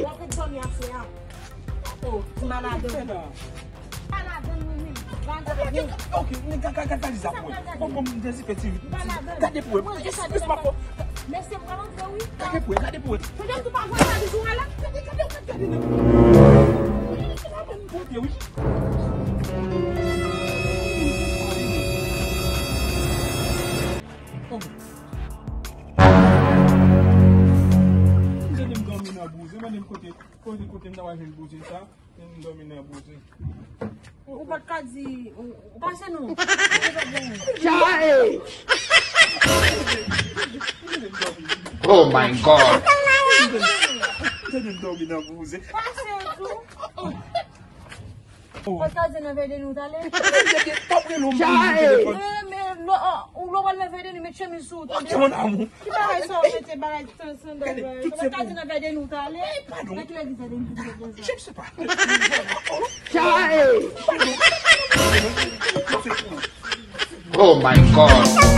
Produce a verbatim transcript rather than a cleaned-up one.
W ap ret dòmi aswè a. Oh, ti maladan. Maladan, wi, wi. Maladan. Ok, men gade, gade, gade sa pou wè. Bon, bon, dezife ti. Gade pou wè. Mwen, espès pa fò. Mesye, m pral antre, wi. Gade pou wè, gade pou wè. Fedem tou pa voye sa bijou a la. Gade, gade, gade, gade. Gade pou wè, wi. Oh. Mande m dòmi nan bouzen, mande m kote, kote, kote m ta pral jwenn bouzen sa, m dòmi nan bouzen. Ou, ou pa t ka di, ou, ou pase non. Chae! Oh my God! Mande m dòmi nan bouzen. Pase tou. Pòs la di nan vè de nou tale. Chae! Eh, men lò, ou lò pral nan vè de nou, met chemiz sou ou, tande? Ok, mon amour. Ki bagay sa ou mete bagay tan sandal bagay? Sa pa di nan vè de nou tale. Pardon. Nan ki legliz vè de nou te fè sa? Je ne sais pas. Chae! Oh my God!